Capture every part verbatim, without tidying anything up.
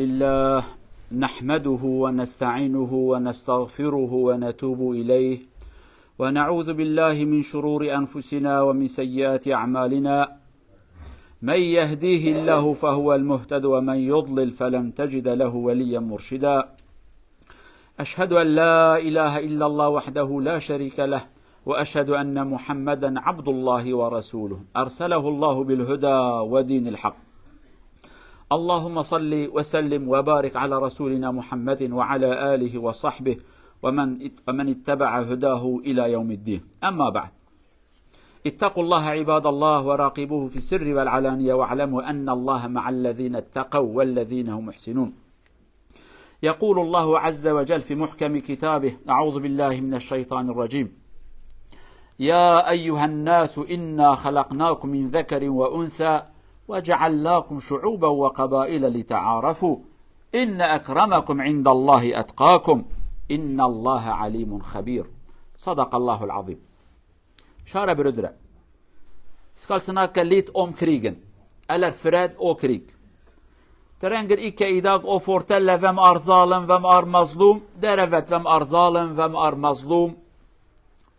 لله، نحمده ونستعينه ونستغفره ونتوب إليه، ونعوذ بالله من شرور أنفسنا ومن سيئات أعمالنا. من يهديه الله فهو المهتد، ومن يضلل فلن تجد له وليا مرشدا. أشهد أن لا إله إلا الله وحده لا شريك له، وأشهد أن محمدا عبد الله ورسوله، أرسله الله بالهدى ودين الحق. اللهم صل وسلم وبارك على رسولنا محمد وعلى آله وصحبه ومن، ومن اتبع هداه إلى يوم الدين. أما بعد. اتقوا الله عباد الله وراقبوه في السر والعلانية، واعلموا أن الله مع الذين اتقوا والذين هم محسنون. يقول الله عز وجل في محكم كتابه: أعوذ بالله من الشيطان الرجيم. يا أيها الناس إنا خلقناكم من ذكر وأنثى وجعلناكم شعوبا وقبائل لتعارفوا إن أكرمكم عند الله أتقاكم إن الله عليم خبير. صدق الله العظيم. Şare birodire. Skal sinake lît om krîgin. Eller Fred o krîg. Terengir îke îdag o fortelle vem ar zalim, vem ar mazlûm, derevet vem ar zalim, vem ar mazlûm,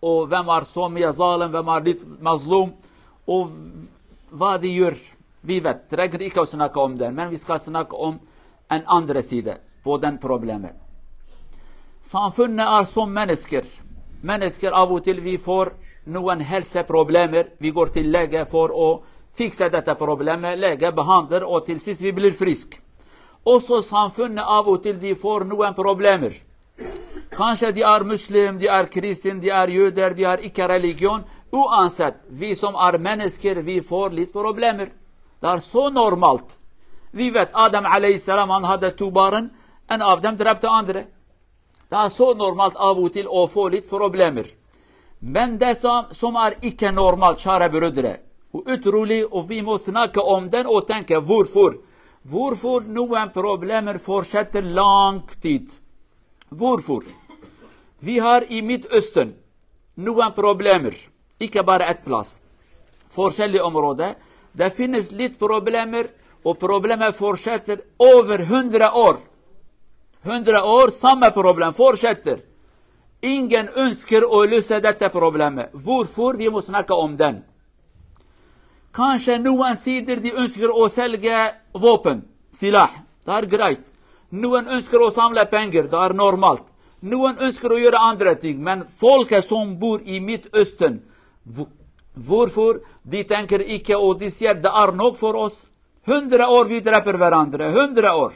o vem ar somiye zalim, vem ar lît mazlûm, o vadî yur, vîvet. Terengir îke o sinake om den. Men vî skal sinake om en andre sîde, poden probleme. Sanfun ne ar som meneskir. Meneskir avutil vî for nuen helse problemir, vî gortil lege for o fikse dete probleme, lege behandir o tilsis vî bilir frisk. Oso sanfun ne avutil dî for nuen problemir. Kanşe dî ar muslim, dî ar kristin, dî ar jöder, dî ar îke religyon, u anset, vî som ar meneskir, vî for lît problemir. Dar so normalt. Vî vet Adem aleyhisselam anha de tûbarin, en avdem direpte andre. Da so normalt avutil ofo lît problemir. Men desam som ar îke normal çare birodire. U ütruli o vîmo sinake omden o tenke vur fur. Vur fur nuen problemir forşetir lang tit. Vur fur. Vî har îmit üstün. Nuen problemir. Îke bare et plas. Forşelli omrode. Definis lit problemir. O probleme forşetir over hundre or. Hundre or samme problem forşetir. Ingen önskir o lüse dete probleme. Vur fur vîmo sinake omden. Kanşe nuen sîdir dî önskir o selge vopin, silah, dar grayt. Nuen önskir o samle pengir, dar normalt. Nuen önskir o yöre andre ting, men folke som bur imit östin. Vu-, vur fur, dî tenkir îke o dîsyer de ar nok for os. Hundre or vî direpir verandire, hundre or.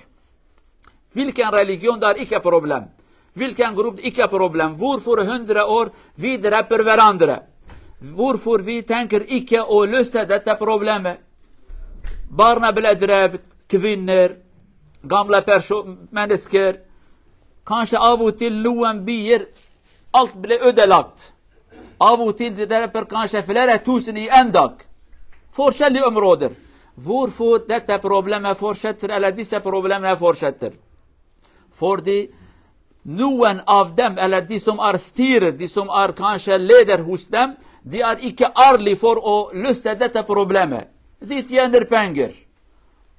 Vilken religyon dar îke problem. Vilken grup îke problem. Vur fur hundre or vî direpir verandire. Vur fur vî tenkir îke o lüse dete probleme. Barna bile direp, kvinner, gamle perşo meniskir. Kanşe avutil luen bir alt bile ödelagt. Avutil di dere per kanşe filere tusini endak. Forşe li umrodir. Vur fur dete probleme forşetir, ele dîse probleme forşetir. Fordi nuen avdem ele dîsom ar stir, dîsom ar kanşe leder hustem, di ar îke ar li for o lüse dete probleme. Dit yenir pengir.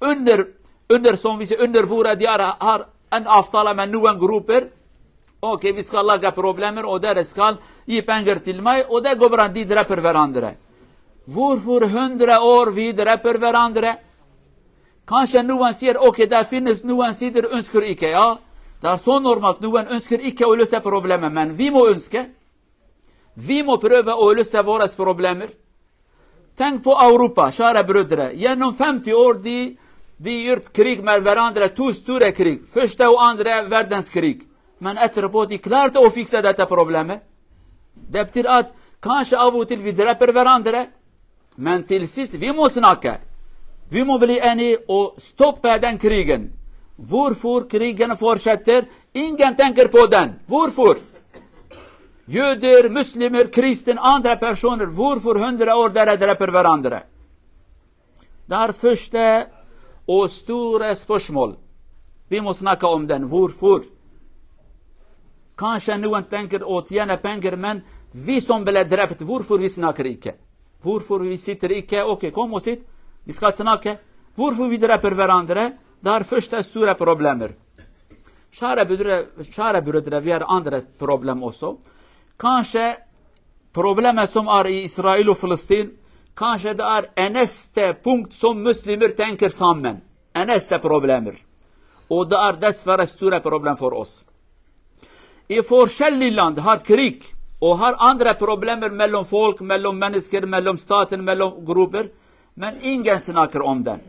Undir, undir son visi, undir bura diyar har en aftala me nuen grupir. O ke viska laga problemir, o der skal yi pengir tilmay, o de gobran di direpir verandire. Vur fur hundre or vi direpir verandire. Kanşe nuen sier, o ke da finis nuen sidir önskür ike ya. Dar son normal nuen önskür ike o lüse probleme men. Vimo önske. Vimo pröve o lüse vores problemir. Teng po Ewropa, şare birodire. Yenon femti or di, di yurt krig merverandre, tu sture krig. Fişte u andre verdens krig. Men etrepot iklarte o fikse dete probleme. Deptir at, kanşe avutil vi direpir verandre. Men tilsist vimo sinake. Vimo bili eni o stop peden krigen. Vur fur krigen forşetir, ingen tenkir poden. Vur fur. Jödir, muslimir, kristin, andre personir, vur fur hundre or dere dere perverandire. Dar fişte o sture spoşmol. Vimo sinake omden, vur fur. Kanşe nuen tenkir otiyene pengir men, vi son bile direpit, vur fur vi sinakir ike. Vur fur vi sitir ike, okey, komo sit, viskat sinake. Vur fur vi dere perverandire. Dar fürchte stûre problemir. Şare bürüdre, şare bürüdre vier andere Problem oso. Kanşe probleme som ar i Israil û Filistin, kanşe de ar eneste punkt som Müslimir tenkir sammen. Eneste problemir. O de ar des vere stûre problem for os. I for Schelliland har Krieg, o har andre Problemer mellom Volk, mellom Menneskir, mellom Staten, mellom Grupper, men ingen snakir omden.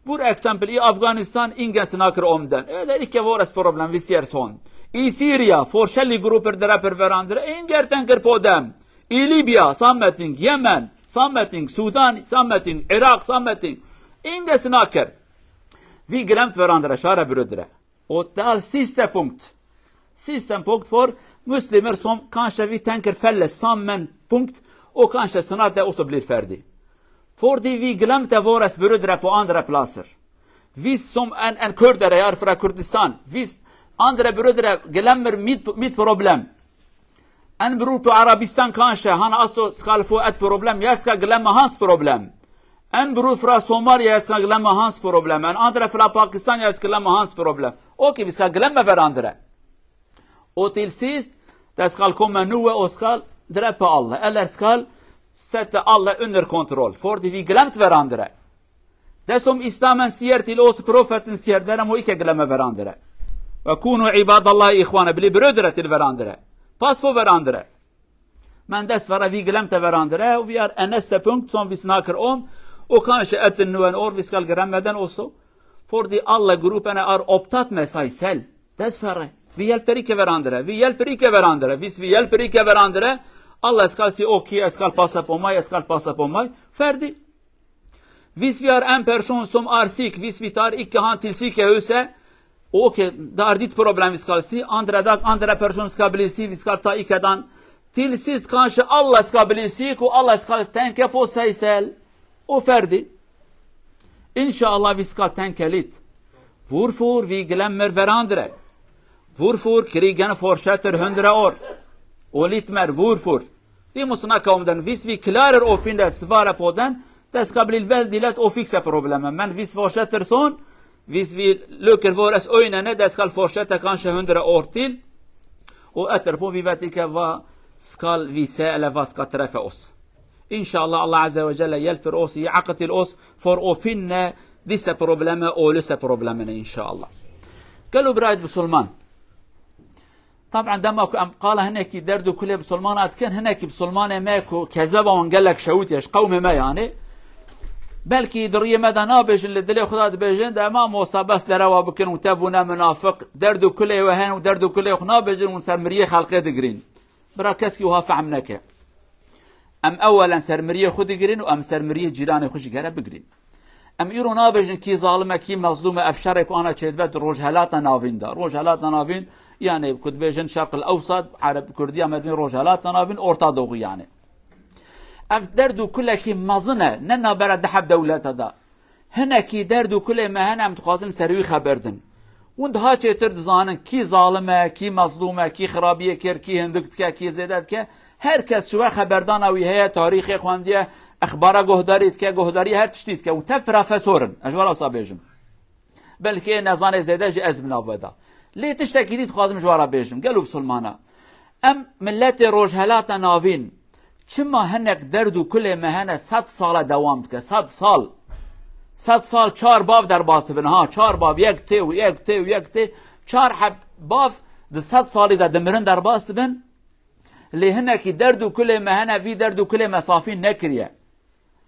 Vur eksempel i Afganistan ingen snakir omden. E de ikke vores problem visier son. I Siria, for Schelli Grupper dreper verandre, inger tenkir podem. I Libya, sammeting, Yemen, sammeting, Sudan, sammeting, Irak, sammeting. Inge snakir. Vi glemt verandre, şare bürüdre. O tal siste punkt. Siste punkt for Müslimer som kanşe vi tenker felle sammen punkt o kanşe sanate oso blir ferdi. For di vi glemte vores bürüdre po andre plaser. Vis som en, en Kurdere yar fra Kurdistan. Vis andre bürüdre glemmer mit, mit problem. En bürü po Arabistan kanşe, hana asto skal fo et problem, ya ska glemme hans problem. En bürü fra Somalia ya ska glemme hans problem. En andre fra Pakistan ya ska glemme hans problem. Okey, vi ska glemme verandre. O til sist, das skal komme nu ve o skal drepe Allah. Eller skal sette Allah under kontroll. For di vi glemt verandre. Desom Islamen sier til os profeten sier derem o ikke glemme verandre. Ve kunu ibadallah ihwane, bli brödre til verandre. Pas fo verandre. Men des vere vi glemte verandre, u vi ar eneste punkt som vi snakir om, o kanşe etin nuen or vi skal gremmeden oso. For di alle grupene ar optat mesai sel. Des vere. Vi hjälper ikke verandre. Vi hjälper ikke verandre. Vis vi hjälper ikke verandre, alle skal si okej, jeg skal passe på meg, jeg skal passe på meg. Ferdig. Vis vi har en person som er syk, vis vi tar ikke han til sykehuset, okej, det er ditt problem, vi skal si, andre dag, andre person skal bli syk, vi skal ta ikke den. Til sist kanskje alle skal bli syk, og alle skal tenke på seg selv. Og ferdig. Inshallah, vi skal tenke litt. Hvorfor vi glemmer hverandre? Hvorfor krigen fortsetter hundre år? Og litt mer, hvorfor? Vi må snakke om den. Hvis vi klarer å finne svaret på den, det skal bli veldig lett å fikse problemet. Men hvis fortsetter sånn, hvis vi lukker våre øyne, det skal fortsette kanskje hundre år til. Og etterpå, vi vet ikke hva skal vi se, eller hva skal treffe oss. Inshallah, Allah Azze ve Celle hjelper oss, gi akl til oss for å finne disse problemene og løse problemene, inshallah. Gelo birayê musulman. Taban dema ku em qala hinekî derd û kulê musulmana dikin, hinekî musulmanê me ku kezeba wan gelek şewitiye, ji qewmê me yani. Belkî di riyê me de nabêjin, li dilê xwe de dibêjin, de mamosta bes derewa bikin û te bûne munafiq, derd û kulê we hene û derd û kulê xwe nabêjin û ser miriyê xelqê digirîn. Bira keskî wiha fehm neke. Em ewelen ser miriyê xwe digirîn û em ser miriyê cîranê xwe jî gere bigirîn. Em îro nabêjin kî zalim e, kî mezlûm e, ev şerê ku ana çêdibe di Rojhelata Navîn de. Rojhelata Navîn, yani ku dibêjin Şerq el Ewsat, Ereb, Kurdiya me dibên Rojhelata Navîn, Orta Doğu yani. Ev derd û kulekî mezin e, ne nabera du heb dewlete de. Hinekî derd û kulê me hene, em dixwazin ser wî xeber din. Hûn daha çêtir dizanin kî zalim e, kî mezlûm e, kî xirabiyê kir, kî hindik dike, kî zêde dike. Her kes ji we xeberdana wî heye, tarîxê xwendiye, exbara guhdarî dike, guhdarî her tiştî dike. Û tev profesor in, ez ji we re wisa bêjim. Belkî nezanê zêde jî ez bi nav we de. Lê tiştekî dî dixwazim ji we re bêjim. Gelo bisilmana. Em miletê Rojhelata Navîn, çima hinek derd û kulê me hene sed sal e dewam dike? Sed sal. Sed sal çar bav derbas dibin. Ha, çar bav, yek tê û yek tê û yek tê. Çar heb bav di sed salî de dimirin derbas dibin. Lê hinekî derd û kulê me hene, vî derd û kulê me safî nekiriye.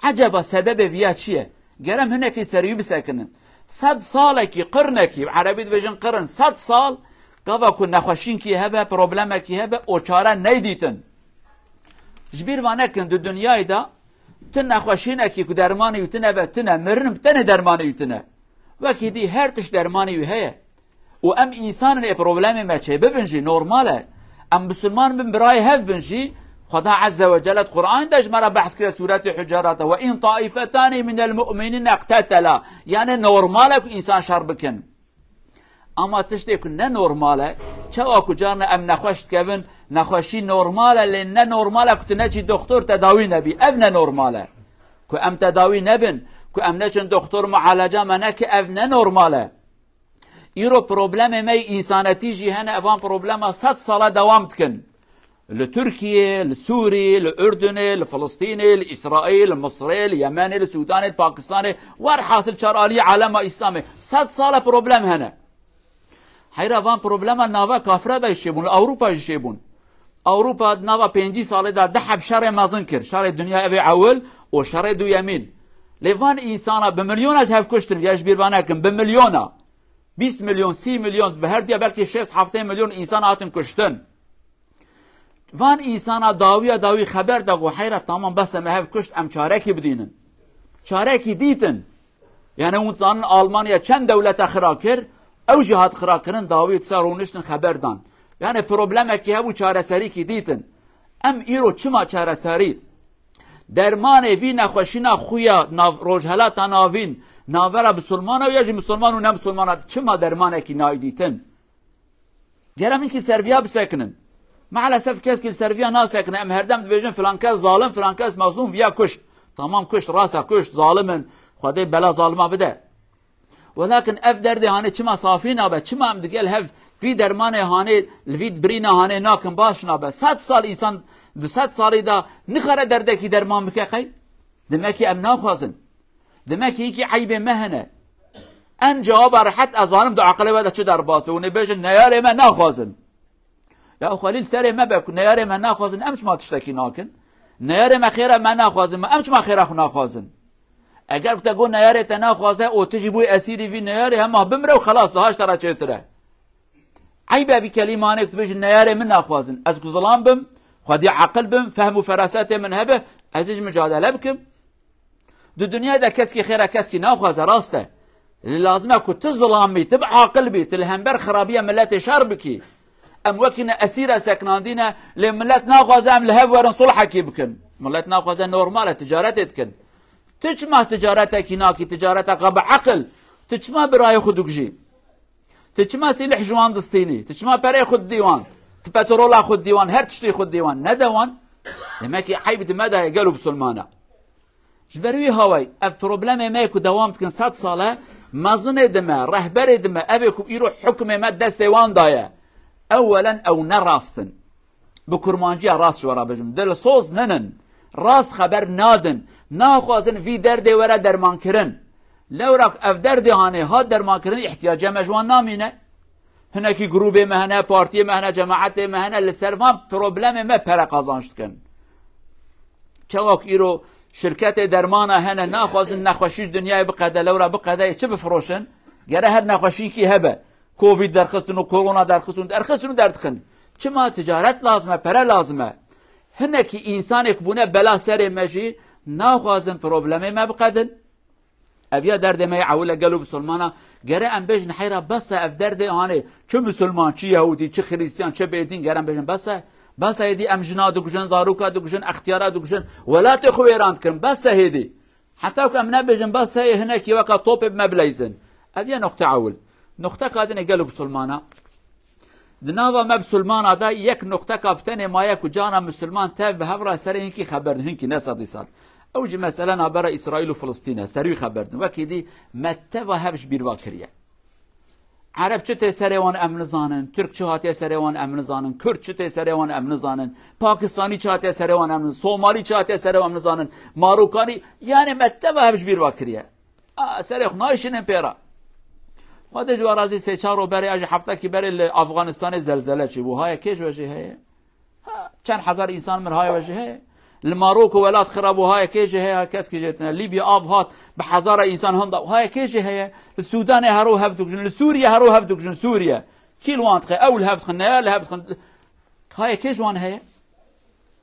Eceba sebebê viya çi ye? Gerem hinekî ser wî bisekinin. Sed salekî, qirnekî, erebî dibêjin qirin, sed sal, gava ku nexweşînkî hebe, problemekî hebe, o çare neydîtin. Ji bîr va nekin, di dinyayê de ti nexweşînekî ku dermanê wî tine be, tine, mirin bi tenê dermanê wî tine. Wekî dî her tişt dermanê wî heye. Û em însan in, ê problemê me çêbibin jî normal e. Em misilman bin, birayê hev bin jî, Xweda Azze ve Celle di Qur'an de ji me re behs kiriye, Sûretê Hucurat de, "Ve in taifetani minel mu'minîne iqtetela." Yani normal e ku însan şer bikin. Ama tiştê ku ne normal e, çawa ku carna em nexweş dikevin, nexweşî normal e, lê ne normal e ku tu neçî doktor tedawî nebî. Ev ne normal e. Ku em tedawî nebin, ku em neçin doktor mualeca me neke, ev ne normal e. Îro problemê me yê însanetî jî hene, evan problema sed sala dewam dikin. Li Tirkiyê, li Sûrî, li Urdunê, li Filistînê, li Îsraîl, li Misirê, li Yemenê, li Sûdanê, li Pakistanê, werhasil çar aliyê alema Îslamê sed sala problem hene. Heyra van problema nava kafira da jî çêbûn, li Ewropa jî çêbûn. Ewropa di nava pêncî salê de du heb şerê mezin kir. Şerê dinya evê ewil û şerê duyemîn. Lê van însana bi milyona ji hev kuştin, ya ji bîr va nekin, bi milyona. Bîst milyon, sî milyon, bi her diya belkî şêst heftê milyon însan hatin kuştin. Van însana dawiya dawî xeber da ku heyra tamam bes e, me hev kuşt, em çarekî bidînin. Çarekî dîtin. Yani hûn zanin Almanya çend dewlete xira kir, ew jî hat xira kirin, dawî disa rûniştin xeber dan. Yani problemekî hebû çareserîkî dîtin. Em îro çima çareserî? Dermanê vî nexweşîna xuya nav Rojhelata Navîn, navbera Bisilmana û ya jî Misilman û ne Misilmana çima dermanekî nayê dîtin? Gere min kî ser viya bisekinin. Maalesef keskî li ser viya nasekine. Em herdem dibêjin filan kes zalim, filan kes mazlûm, viya kuşt. Tamam kuşt, rast e kuşt, zalim in. Xwedê bela zalima bide. Welakin ev derdê hanê çima safî nabe? Çima em digel hev vî dermanê hanê, li vî birîna hanê nakin baş nabe? Sed sal însan, du sed salî de nixare derdekî derman bike qey? Demek ki em naxwazin. Demek ki yekî eybê me hene. En cewaba rehet ez zanim di aqilê we de çi derbas be. Hûn ê bêjin neyarê me naxwazin. Ya Xwelîl serê me be ku neyarê me naxwazin, em çima tiştekî nakin? Neyarê me xêra me naxwazin, em çima xêra xwe naxwazin? Eger ku te got neyarê te naxwaze û tu jî bûyî esîrî vî neyarê, hema bimre û xelas, daha ji te re çêtir e. Eyb e vî kelîmanê ku tu bêjî neyarê min naxwazin. Ez ku zilam bim, xwedî aqil bim, fehm û ferasetê min hebe, ez ê jî micadele bikim. Di dinyayê de keskî xêra keskî naxwaze, rast e. Lê lazim e ku tu zilam bî, tu bi aqil bî, tu li hember xirabiya miletê şer bikî. Em wekî ne esîre sekinandîne, lê milet naxwaze em li hev werin sulhekî bikin. Milet naxwaze normal e, ticaretê dikin. Tu çima ticaretekî nakî, ticareteka bi eqil? Tu çima birayê xwe dikujî? Tu çima sîlih ji wan distînî? Tu çima perê xwe didî wan? Tu petrola xwe didî wan, her tiştê xwe didî wan. Nede wan? Demek ki eyb di me de ye gelo bisilmana. Ji ber wî hawayî, ev problemê me ku dewam dikin sed sal e, mezinê di me, rehberê di me, ev ê ku îro hukmê me destê wan daye. Ewelen ew ne rast in. Bi kurmanciya rast ji we re bijim. Dilsoz ninin. Rast xeber nadin. Naxwazin vî derdê were dermankirin. Lewra ku ev derdê hanê hat dermankirin, îhtiyacê me ji wan namîne. Hinekî grûbê me hene, partiyê me hene, cemaetê me hene, li ser van problemê me pere qazanç dikin. Çawa ku îro şirketê dermana hene, naxwazin nexweşî ji dinyayê biqede, lewra biqede, yê çi bifiroşin? Gere her nexweşîkî hebe. Covid derxistin û korona derxistin û derxistin û derdixin. Çima? Ticaret lazim e, pere lazim e. Hinekî însanê ku bûne bela serê me jî naxwazin problemê me biqedin. Ev ya derdê me yê ewil e gelo bisilmana. Gere em bêjin heyra bes e ev derdê hanê. Çi misilman, çi yehûdî, çi xirîstiyan, çi bêdîn, gere em bêjin bes e. Bes e hêdî em jina dikujin, zaroka dikujin, extiyara dikujin. Welatê xwe wêran dikin. Bes e hêdî. Heta ku em nebêjin bes heye hinekî weka topê bi me bileyzin. Ev ye noqte ewil. Noqteka din ê gelo bisilmana. Di nava me bisilmana de yek noqteka bi tenê maye ku cara misilman tev bi hev re serê hinkî xeber din, hinkî ne sedî sed. Ew jî mesela navbera Îsraîl û Filistîn e, ser wî xeber din. Wekî dî me teva hev ji bîr va kiriye. Ereb çi tê serê wan em nizanin, Tirk çi hatiye serê wan em nizanin, Kurd çi tê serê wan em nizanin, Pakistanî çi hatiye serê wan em nizanin, Somalî çi hatiye serê wan em nizanin, Marokanî, yani me teva hev ji bîr va kiriye. A, serê xwe nayşînin pê re. Xwedê ji we razî, sê çar ro berê, ya jî heftekî berê li Afganistanê zelzele çêbû. Haye kê ji we jê heye? Ha, çend hezar însan mir, haye we jê heye? Li Maroko welat xira bû, haye kê jê heye? Keskî jê tine. Lîbya av hat, bi hezara însan hinda. Haye kê jê heye? Li Sûdanê hero hev dikujin, li Sûriye hero hev dikujin, Sûriye. Kî li wan dixe? Ew li hev dixin, neya li hev dixin. Haye kê ji wan heye?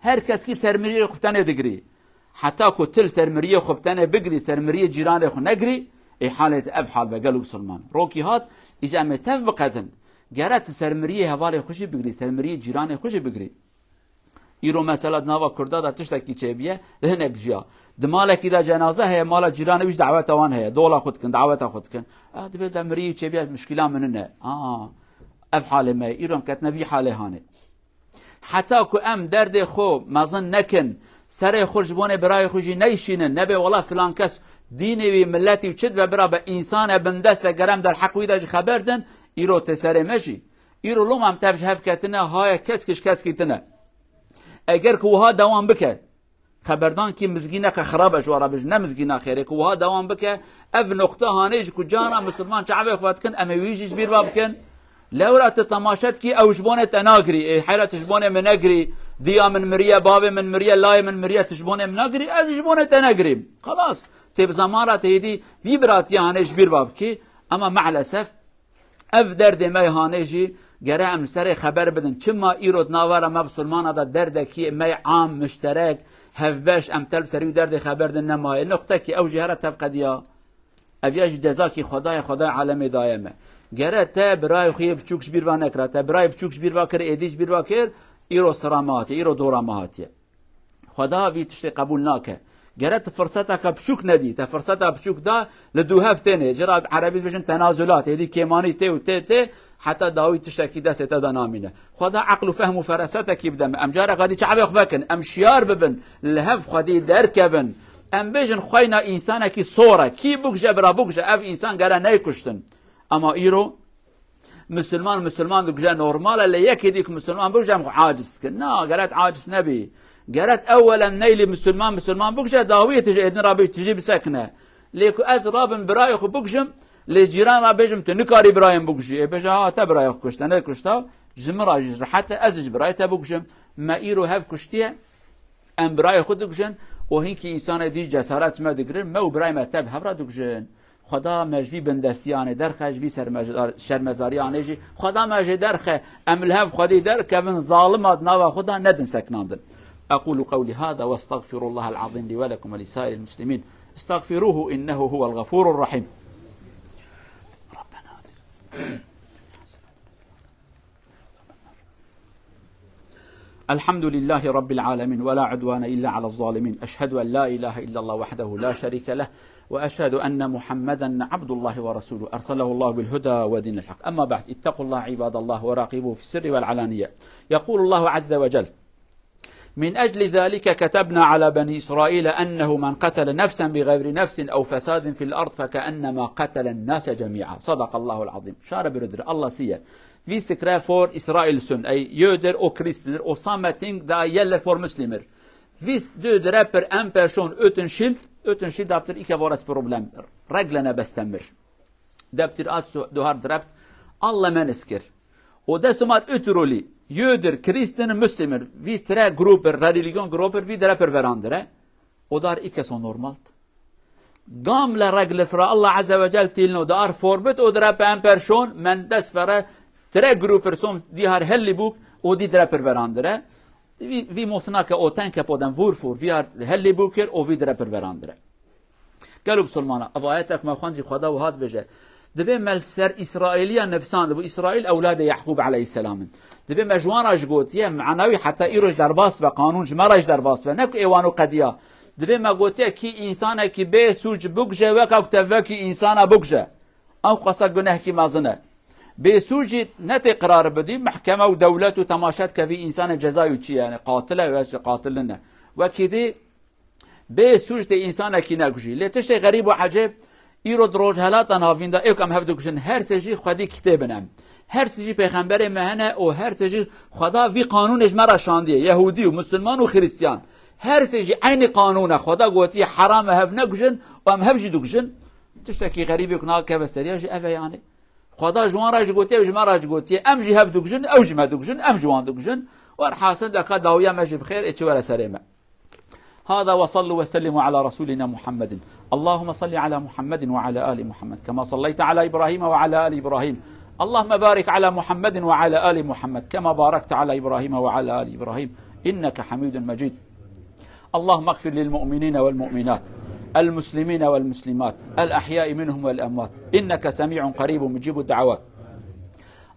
Her keskî sermiriyê xwe bi tenê digirî. Heta ku tu li sermiriyê xwe bi tenê bigirî, sermiriyê cîranê xwe negirî, ê halê te ev hal be gelo bisilman. Rokî hat, îca em ê tev biqedin. Gere tu sermiriyê hevalê xwe jî bigirî, sermiriyê cîranê xwe jî bigirî. Îro mesela di nava Kurda de tiştekî çêbiye, li hinek ciya. Di malekî de cenaze heye, mala cîranê wî jî daweta wan heye, dola xwe dikin, daweta xwe dikin. Ah, dibê de mirî çêbiye, muşkila min nine. Ah, ev halê me ye. Îro em ketine vî halê hanê. Heta ku em derdê xwe mezin nekin, serê xwe ji bonê birayê xwe jî neyşînin, nebê wela filan kes Dînê wî, miletî û çi dibe bira be, însan e bindest e, gere em derheq wî de jî xeber din, îro tê serê me jî. Îro loma em tev ji hev ketine, haye kesk ji keskî tine. Eger ku wiha dewam bike, xeberdankî mizgîneke xirab e ji we re bijî, ne mizgîna xêrê, ku wiha dewam bike, ev noqte hanê jî ku cara misilman çavê xwe dikin, em ê wî jî ji bîr ve bikin. Lewra tu temaşe dikî, ew ji bonê te nagirî. Ê, hela tu ji bonê min negirî, diya min miriye, bavê min miriye, layê min miriye, tu ji bonê min nagirî, ez ji bonê te negirîm. Xelas, tê bi zeman re tê êdî vî biratiya hanê ji bîr ve bikî. Ema mealesef, ev derdê me yê hanê jî gere em li serê xeber bidin. Çima îro di nava re me bisilmana de derdekî me yê am, mişterek, hevbeş, em tev li serî wî derdê xeber din nemaye? Noqtekî ew jî here tev qediya. Ev ya jî cezakî Xwedayê, Xwedayê alemê daye me. Gere te birayê xwe yê biçûk ji bîr ve nekira. Te birayê biçûk ji bîr ve kir, êdî ji bîr ve kir, îro sira me hatiye, îro dora me hatiye. Xweda vî tiştê qebûl nake. Gere tu firseteke biçûk nedî, te firseta biçûk da, li dû hev tênê. Ji ra erebî dibêjin tenazulat, êdî kêmanî tê û tê tê, heta dawî tiştekî destê te de namîne. Xweda eql û fehm û ferasetekî bide me. Em careka dî çavê xwe vekin, em şiyar bibin, li hev xwedî derkevin. Em bêjin xweyna însanekî sor e. Kî bikuje bira bikuje, ev însan gere neyê kuştin. Ema îro misilman misilman dikuje normal e, lê yekê dî ku misilman bikuje em xwe aciz dikin. Na, geret aciz nebî. Geret ewelen neylî misilman misilman bikuje, dawiyê tije êdin rabî tijî bisekine. Lê ku ez rabim birayê xwe bikujim, lê cîran ra bêjim tu nikarî birayê min bikujî. Ê bêje ha te birayê xwe kuşte, nekuşta, ji min ra jî rehet e, ez ji birayê te bikujim. Me îro hev kuştiye, em birayê xwe dikujin û hinkî însanê dî cesaret ji me digirin, me û birayê me tev hev re dikujin. Xweda me ji vî bindestiyanê derxe, ji vî sermezar-, şermezariyanê jî Xweda me jê derxe, em li hev xwedî derkevin, zalima di nava xwe de nedin sekinandin. أقول قولي هذا وأستغفر الله العظيم لي ولكم ولسائر المسلمين. استغفروه إنه هو الغفور الرحيم. الحمد لله رب العالمين، ولا عدوان إلا على الظالمين. أشهد أن لا إله إلا الله وحده لا شريك له، وأشهد أن محمدا عبد الله ورسوله، أرسله الله بالهدى ودين الحق. أما بعد، اتقوا الله عباد الله، وراقبوه في السر والعلانية. يقول الله عز وجل: من أجل ذلك كتبنا على بني إسرائيل أنه من قتل نفسا بغير نفس أو فساد في الأرض فكأنما قتل الناس جميعا. صدق الله العظيم. Şare bürüdür. Allah siye. Vî sikre for Îsraîl sun, ey yödir o Kristinir, o sameting da yelle for Muslimir. Vîst dö direpir en person ötün schild, ötün schild aptir ike vores problem. Reglene bestemir. Deptir at so-, dohar drept, Allah meniskir. O de sumat ötüroli, yödir Kristin Muslimir, vî tre grupir, religion grupir, vî direpir verandire. O dar ike so normalt. Gam le reg li fira Allah Azze ve Cel tîlno dar forbit û dire pe em per şon, men des fere tire grupir son dî har helli bûk û dî dire pir verandire. Vî, vî mosina ke o tenke podem vûr fûr, vî har helli bûkir û vî dire pir verandire. Gelo bisilmana, ev ayetek me xwend jî Xweda wiha dibêje. Dibê me li ser Îsraîliya nivsandibû, Îsraîl ewladê Yaqûb aleyhisselam in. Dibê me ji wan re jî gotiye, manawî heta îro jî derbas be, qanûn ji me re jî derbas be, ne ku ê wan û qediya. Dibê me gotiye, kî însanekî bê sûc bikuje, weka ku te vekî însana bikuje. Ew qasa gunehkî mezin e. Bê sûc jî ne tê qirar bidî, mehkeme û dewlet û temaşe dike vî însanê cezayê çi ye, yani qatil e ya jî qatil nine. Wekî dî bê sûc tê însanekî nekujî. Lê tiştê xerîb û ecêb, îro di rojhelata navîn de ê ku em hev dikujin, her sê jî xwedî kitêb in em. Her sê jî pêxemberê me hene û her sê jî Xweda vî qanûnê ji me re şandiye, Yehûdî û Musulman û Xirîstiyan. Her sê jî eynî qanûn e. Xweda gotiye, heram e hev nekujin û em hev jî dikujin. Tiştekî xerîbê ku nakeve seriya jî ev e yani. Xweda ji wan re jî gotiye, ew ji me re jî gotiye. Em jî hev dikujin, ew jî me dikujin, em ji wan dikujin. Werhasil deka dawiya me jî bi xêr ê çi were serê me. هذا وصلوا وسلموا على رسولنا محمد. اللهم صل على محمد وعلى آل محمد كما صليت على إبراهيم وعلى آل إبراهيم. اللهم بارك على محمد وعلى آل محمد كما باركت على إبراهيم وعلى آل إبراهيم إنك حميد مجيد. اللهم اغفر للمؤمنين والمؤمنات، المسلمين والمسلمات، الأحياء منهم والأموات، إنك سميع قريب مجيب الدعوات.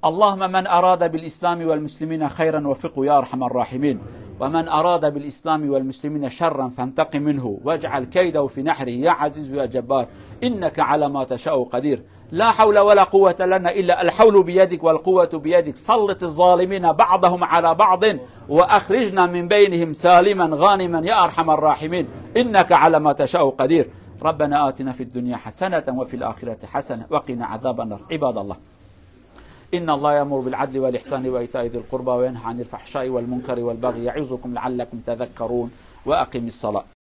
اللهم من أراد بالإسلام والمسلمين خيرا وفقه يا أرحم الراحمين، ومن أراد بالإسلام والمسلمين شرا فانتقم منه واجعل كيده في نحره يا عزيز يا جبار، إنك على ما تشاء قدير. لا حول ولا قوة لنا إلا الحول بيدك والقوة بيدك. سلط الظالمين بعضهم على بعض وأخرجنا من بينهم سالما غانما يا أرحم الراحمين، إنك على ما تشاء قدير. ربنا آتنا في الدنيا حسنة وفي الآخرة حسنة وقنا عذاب النار. عباد الله، إن الله يأمر بالعدل والإحسان وإيتاء ذي القربى وينهى عن الفحشاء والمنكر والبغي يعظكم لعلكم تذكرون. وأقم الصلاة.